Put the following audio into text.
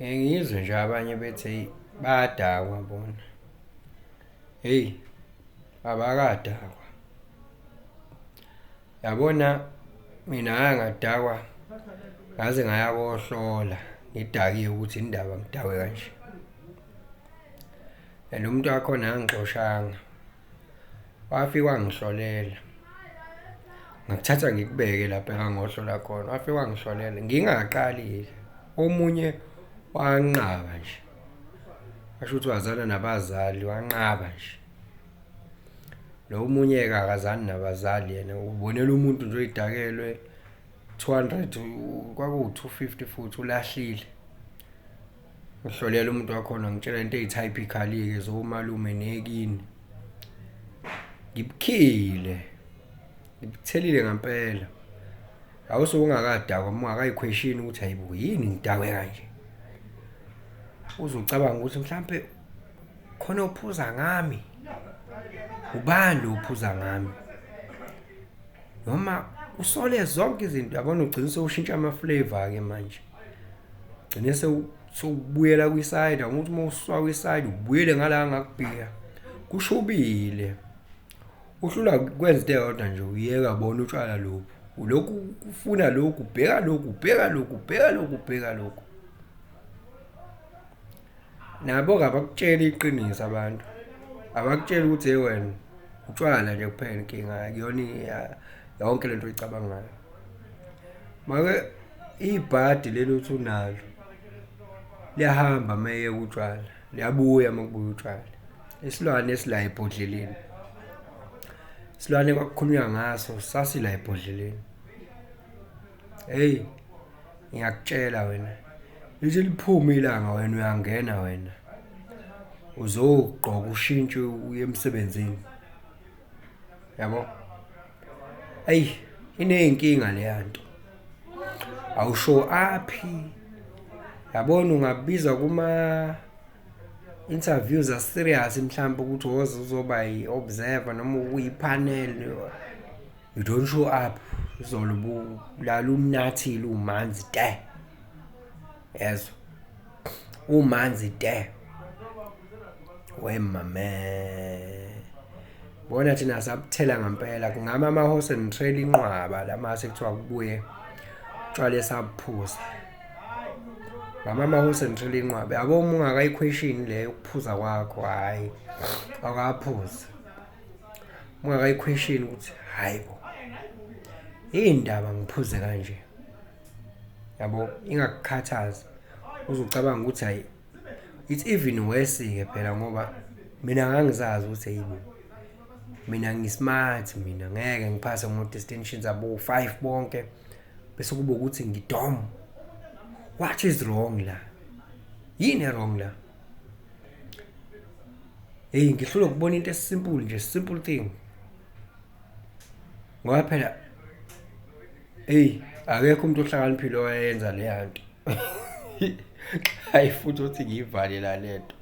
Ngike ngizwe nje abanye bethi eyi, bayadakwa bona. Hheyi, abakadakwa. Yabona mina ngake ngadakwa ngaze ngaya kohlola, ngidakiwe ukuthi yini indaba ngidakwe kanje. And umuntu wakhona akangixoshanga, wafika wangihlolela. Ngakuthatha ngikubeke lapho engangiyohlola khona, wafika wangihlolela, ngingakaqali-ke. Omunye wanqaba nje, washo ukuthi wazana nabazali, wanqaba nje. Lo omunye-ke akazani nabazali yena, ubonela umuntu nje oyidakelwe, 200, kwakuwu-250 futhi ulahlile. Ngihlolela umuntu wakhona wangitshela into eyi-typical-ke zomalume nekini. Ngibukhile, ngibuthelile ngampela. Awusuke ungakadakwa uma ungakayikhweshini ukuthi hhayi bo, yini ngidakwe kanje? Uze ucabange ukuthi mhlampe khona ophuza ngami, ubani lo ophuza ngami? Noma usole zonke izinto, uyabona ugcine sewushintsha ama-flavour-ke manje. Ugcine sewubuyela kwi-cider, uthi uma usuka kwi-cider ubuyele ngala ngakubhiya. Kushubile, uhlulwa ukwenza into eyodwa nje, uyeka bona utshwala lobu. Ulokhu ufuna lokhu, ubheka lokhu, ubheka lokhu, ubheka lokhu, ubheka lokhu. Nabo-ke abakutsheli iqiniso abantu, abakutsheli ukuthi hhe wena, utshwala nje kuphela inkinga akuyona yonke lento oyicabangayo. Make ibhadi leli othi unalo, liyahamba uma eyeka utshwala, liyabuya uma kubuya utshwala. Isilwane esila ebhodleleni, isilwane ekwakukhulunywa ngaso sasila ebhodleleni. Hheyi, ngiyakutshela wena, lithi liphume ilanga wena uyangena wena, uzogqoka ushintshe uye emsebenzini, yabo? Eyi, iney'nkinga leya nto, awusho aphi, yabona ungabizwa kuma-interviews a-serious mhlampe ukuthi woza uzoba i-observer noma ukuyiphaneli, you don't show up. Izolo ubulala unathile umanzi te, yezwa, umanzi te. Wemame, bona thina sabuthela ngampela, kungama ama-horse and trail inqwaba la mase kuthiwa kubuye utshwala esabuphuza. Ngama ama-horse and trail inqwaba, yabo uma ungakayi-question le yokuphuza kwakho, hhayi, awukaphuzi. Uma ungakayi-question ukuthi hhayi bo, yini ndaba ngiphuze kanje? Yabo, ingakukhathazi, uze ucabange ukuthi hhayi, it's even worse-ke phela ngoba mina ngangizazi ukuthi hheyi bo, mina ngi-smart mina, ngeke ngiphase ngo-distinctions abo-five bonke, bese kuba ukuthi ngidom. What is wrong la? Yini e-wrong la? Hheyi, ngihlulwa ukubona into e-simple nje, simple thing. Ngoba phela, eyi, akekho umuntu ohlakaniphile owayenza leya nto. Hhayi futhi uthi ngiyivale la lento.